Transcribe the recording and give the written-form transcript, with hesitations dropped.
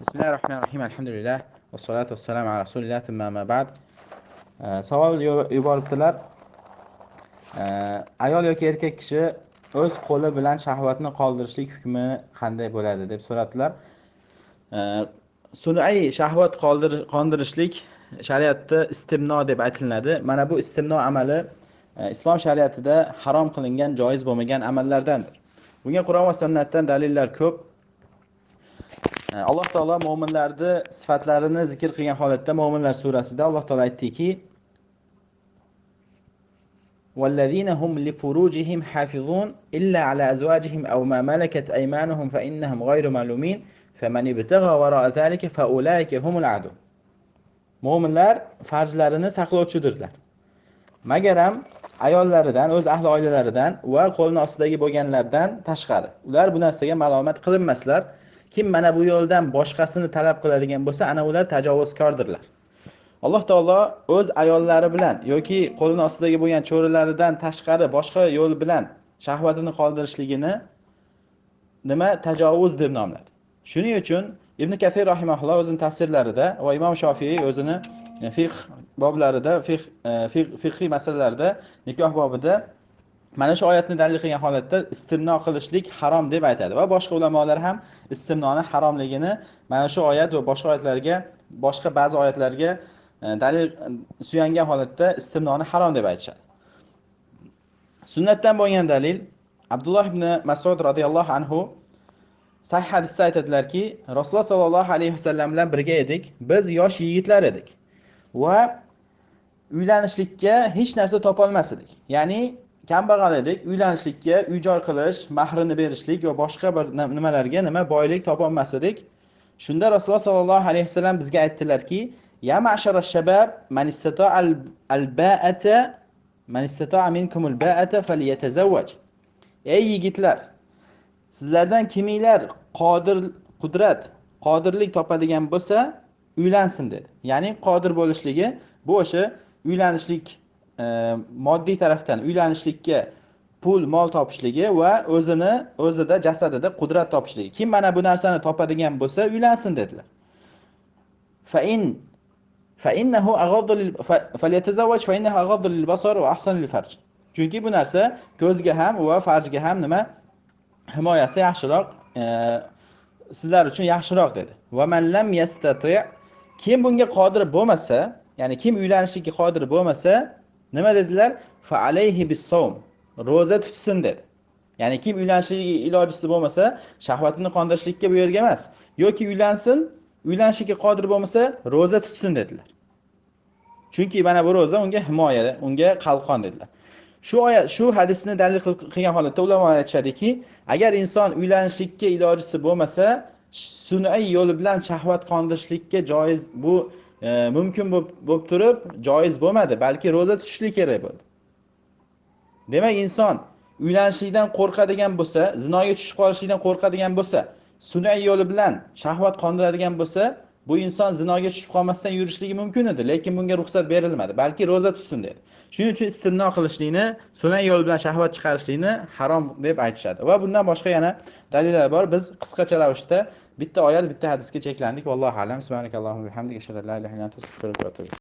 Bismillahirrahmanirrahim. Alhamdulillah. Vassalatu vassalamu ala rasulillah. Thumma amma ba'd. Savol yuboribdilar. Ayol yoki erkak kishi o'z qo'li bilan shahvatni qoldirishlik hukmi qanday bo'ladi deb so'rabdilar. Sun'iy shahvat qondirishlik shariatda istimno deb aytilinadi. Mana bu istimno amali islom shariatida harom qilingan, joiz bo'lmagan amallardandir. Bunga Qur'on va sunnatdan dalillar ko'p. Alloh taolo mo'minlarni sifatlarini zikr qilgan holatda Mo'minlar surasida Alloh taolo aytdiki: "Vallazina hum li furujihim hafizun illa ala azwajihim aw ma malakat aymanuhum fa innahum ghayru malumin faman ibtagha wara'a zalika fa ulaika humul adun." Mo'minlar farjlarini saqlovchidirlar. Magaram ayollaridan, o'z ahli oilalaridan va qo'lini ostidagi bo'lganlardan tashqari. Ular bu narsaga malomat qilinmaslar. Kim mana bu yo'ldan boshqasini talab qiladigan bo'lsa, ana ular tajovuzkordirlar. Alloh taolo o'z ayollari bilan yoki qo'lini ostidagi bo'lgan cho'rilaridan tashqari boshqa yo'l bilan shahvatini qoldirishligini nima tajovuz deb nomladi. Shuning uchun Ibn Kasir rahimahulloh o'zining tafsirlarida va Imom Shofiy o'zini fiqh boblarida, fiqhiy masalalarda, nikoh bobida mana shu oyatni dalil qilgan holatda istimno qilishlik harom deb aytadi va boshqa ulamolar ham istimnoni haromligini mana shu oyat va boshqa oyatlarga, boshqa ba'zi oyatlarga dalil suyangan holatda istimnoni harom deb aytishadi. Sunnatdan bo'lgan dalil Abdulloh ibn Mas'ud radhiyallohu anhu sahih hadisda aytadilarki, Rasululloh sallallohu alayhi vasallam bilan birga edik, biz yosh yigitlar edik va uylanishlikka hech narsa topa olmas edik. Ya'ni kambag'al edik, uylanishlikka, uy-joy qilish, mahrini berishlik va boshqa bir nimalarga nima boylik topa olmas edik. Shunda Rasululloh sallallohu alayhi vasallam bizga aytdilarki: "Ya ma'shara shabab, man istata'a al-ba'ata, man istata'a minkumul ba'ata falyatazawwaj." Ey yigitlar, sizlardan kiminglar qodir, qudrat, qodirlik topadigan bo'lsa, uylansin dedi. Ya'ni qodir bo'lishligi bu o'sha uylanishlik, moddiy tarafdan uylanishlikka pul, mol topishligi va o'zini o'zida jasadida qudrat topishligi. Kim mana bu narsani topadigan bo'lsa, uylansin dedilar. Fa in fa innahu aghaddu lil falyatazawwaj fa innahu aghaddu lil basar va ahsanu lil farj. Chunki bu narsa ko'zga ham va farjga ham nima himoyasi yaxshiroq, sizlar uchun yaxshiroq dedi. Va man lam yastati', kim bunga qodir bo'lmasa, ya'ni kim uylanishlikka qodir bo'lmasa, nima dedilar? Fa alayhi bis-sawm, roza tutsin dedi. Ya'ni kim uylanishlik ilojisi bo'lmasa, shahvatini qondirishlikka bu yerga emas, yoki uylansin, uylanishlikka qodir bo'lmasa, roza tutsin dedilar. Chunki mana bu roza unga himoya, unga qalqon dedilar. Shu oyat, shu hadisni dalil qilgan holatda ulamolar aytishadiki, agar inson uylanishlikka ilojisi bo'lmasa, sun'iy yo'li bilan shahvat qondirishlikka joiz bu mumkin bo'lib turib, joiz bo'lmadi, balki roza tutishlik kerak bo'ldi. Demak, inson uylanishlikdan qo'rqadigan bo'lsa, zinoga tushib qolishlikdan qo'rqadigan bo'lsa, sun'iy yo'li bilan shahvat qondiradigan bo'lsa, bu inson zinoga tushib qolmasdan yurishligi mumkin edi, lekin bunga ruxsat berilmadi, balki roza tutsin dedi. Shuning uchun istimno qilishlikni, sun'iy yo'l bilan shahvat chiqarishlikni harom deb aytishadi. Va bundan boshqa yana dalillar bor. Biz qisqacha ravishda bitta oyat, bitta hadisga cheklandik. Vallohu a'lam. Subhanakallohumma bihamdika, ashhadu an la ilaha illa anta, astag'firuka va atubu ilayk.